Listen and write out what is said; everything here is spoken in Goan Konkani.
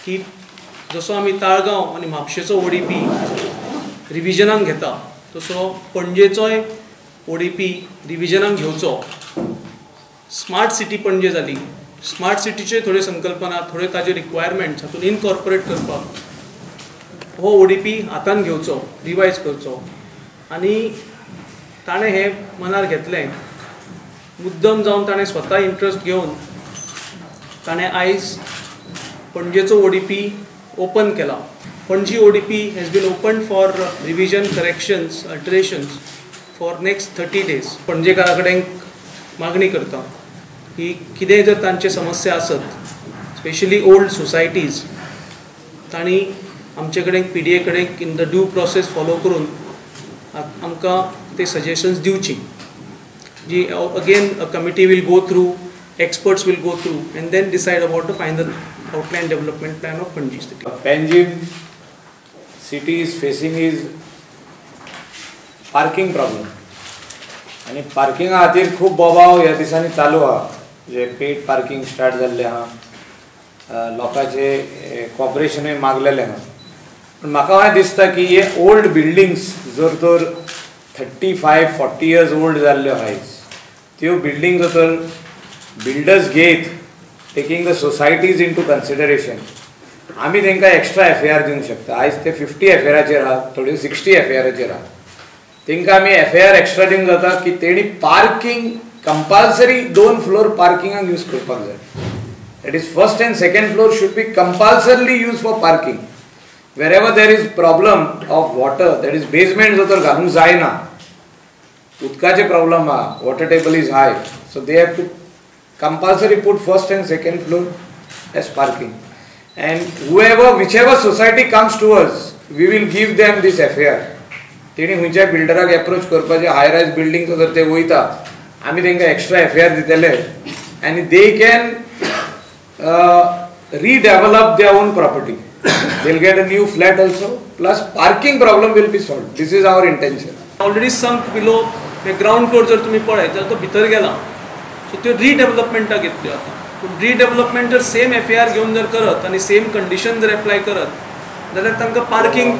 की जसो आमी ताळगांव आनी म्हापशेचो ओडीपी रिविजनाक घेता तसो पणजेचोय ओडीपी रिविजनाक घेवचो. स्मार्ट सिटी पणजे जाली, स्मार्ट सिटीचे थोड्यो संकल्पना, थोड्यो ताजे रिक्वायरमेंट्स हातूंत इनकॉर्पोरेट करपाक हो ओडीपी हातान घेवचो, रिवायज करचो. आनी ताणें हें मनार घेतलें, मुद्दम जावन ताणें स्वता इंट्रस्ट घेवन ताणें आयज पणजेचो ओडीपी ओपन केला. Panaji ODP has been open for revision, corrections, alterations for next 30 days. पणजेकारा कडेन मागणी करता की कितेंय जर तांचे समस्या आसत, स्पेशली ओल्ड सोसायटीज, तांणी आमचे कडेन पीडीए कडेन in the due process follow करून आमकां ते सजेशन्स दिवची, जी again a committee will go through, experts will go through and then decide about the final outline development plan of Panaji city. Panjim city is facing is parking problem आनी पार्किंगा खातीर खूब बोबाव ह्या दिसांनी चालू आहा. जे पेड पार्किंग स्टार्ट जाल्लें आहा, लोकांचे कॉपरेशनूय मागलेलें आहा. पूण म्हाका अशें दिसता की हे ओल्ड बिल्डिंग्स जर तर 35-40 इयर्स ओल्ड जाल्ल्यो आयज, त्यो बिल्डिंग जर तर बिल्डर्स घेत taking the societies into consideration, आमी तांकां एक्स्ट्रा एफ ए आर दिवंक शकता. आयज ते 50 एफ ए आराचेर आहा, थोड्यो 60 एफ ए आराचेर आहा. तांकां आमी एफ ए आर एक्स्ट्रा दिवंक जाता की तेणी पार्किंग कंपल्सरी 2 फ्लोर पार्किंगाक यूज करपाक जाय. That is first and second floor should be compulsorily use for parking. Wherever there is problem of water, that is basement जर तर घालूंक जायना, उदकाचे प्रॉब्लम आहा, water table is high, so they have to compulsory put first and second floor as parking. And whoever, whichever society comes to us, we will give them this FAR. तेणी खंयच्याय बिल्डराक एप्रोच करपाचें, हाय रायज बिल्डींग जर ते वयता आमी तांकां एक्स्ट्रा एफएआर दितले आनी they can redevelop their own property. They will get a new flat also, plus parking problem will be solve. This is our intention. Already sunk below ground floor जर तुमी पळयत जाल्यार तो भितर गेला, सो त्यो रिडेवलपमेंटाक येतल्यो आतां. पूण रिडेवलपमेंट जर सेम एफएआर घेवन जर करत आनी सेम कंडिशन जर एप्लाय करत जाल्यार तांकां पार्किंग